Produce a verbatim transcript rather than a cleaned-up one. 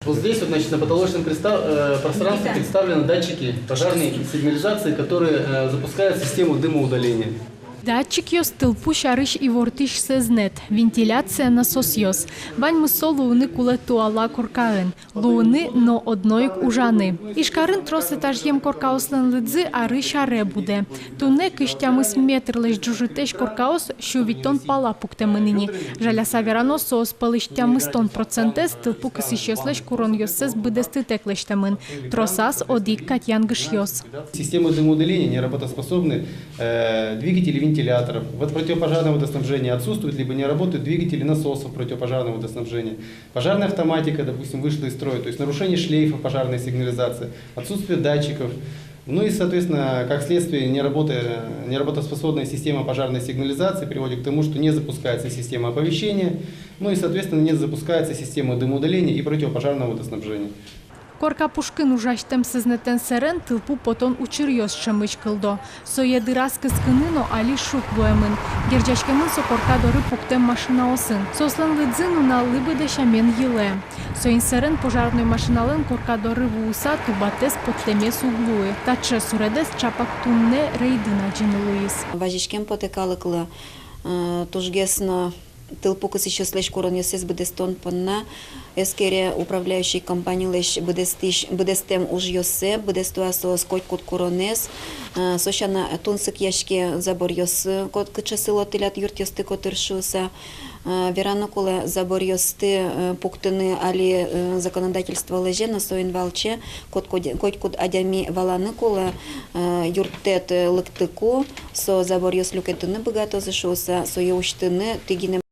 Вот здесь, вот, значит, на потолочном представ- э, пространстве представлены датчики пожарной сигнализации, которые э, запускают систему дымоудаления. Датчикъёс — тылпу сярысь ивортӥсь сӧзнэт, вентиляция насосъёс. Ваньмыз со луыны кулэ туала коркаын. Луыны но одно ик ужаны. Ижкарын трос этажъем коркаослэн лыдзы арысь аре будэ. Туннэ кызь тямыс метрлэсь ӝужытэсь коркаос сю витьтон пала пуктэмын ини. Жаляса верано, соос пӧлысь тямыстон процентэз тылпу кысӥсьёслэсь куронъёссэс быдэстытэк лэсьтэмын. Тросаз одӥг кать янгышъёс. Системы дымоудаления неработоспособны э, двигатели вентиляторов. Вот противопожарное водоснабжение отсутствует, либо не работают двигатели насосов противопожарного водоснабжения. Пожарная автоматика, допустим, вышла из строя, то есть нарушение шлейфа пожарной сигнализации, отсутствие датчиков. Ну и, соответственно, как следствие, не работая, неработоспособная система пожарной сигнализации приводит к тому, что не запускается система оповещения, ну и, соответственно, не запускается система дымоудаления и противопожарного водоснабжения. Корка пушкын ужасьтэм сӧзнэтэн сэрен тылпу потон учыръёс ӵемысь кылдо. Сое дыраз кыскыны но али шуг вуэмын. Герӟаськемын со корка доры пуктэм машинаосын. Соослэн лыдзы нуналлы быдэ сямен йылэ. Соин сэрен пожарной машиналэн корка доры вуыса тубатэз поттэмез уг луы. Таӵе суредэз ӵапак туннэ рейдын адӟыны луиз. Вазиськем потэ калыклы, э, тужгес но тылпу кысӥсьёслэсь куронъёссэс быдэстон понна. Эскере управляющий компанилэсь быдэстӥсь, быдэстэм ужъёссэ, быдэсто-а соос котькуд куронэз, э, со сяна тунсыкъяське заборъёс, э, кот-, кыӵе сыло тӥляд юртъёсты котыр шуыса. Э, вераны кулэ, заборъёсты э, пуктыны али э, законодательство лэзе, но соин валче котькуд-, котькуд адями валаны кулэ, э, юрттэт э, лыктыку, со заборъёс люкетыны быгатозы шуыса, сое усьтыны, тӥ гинэ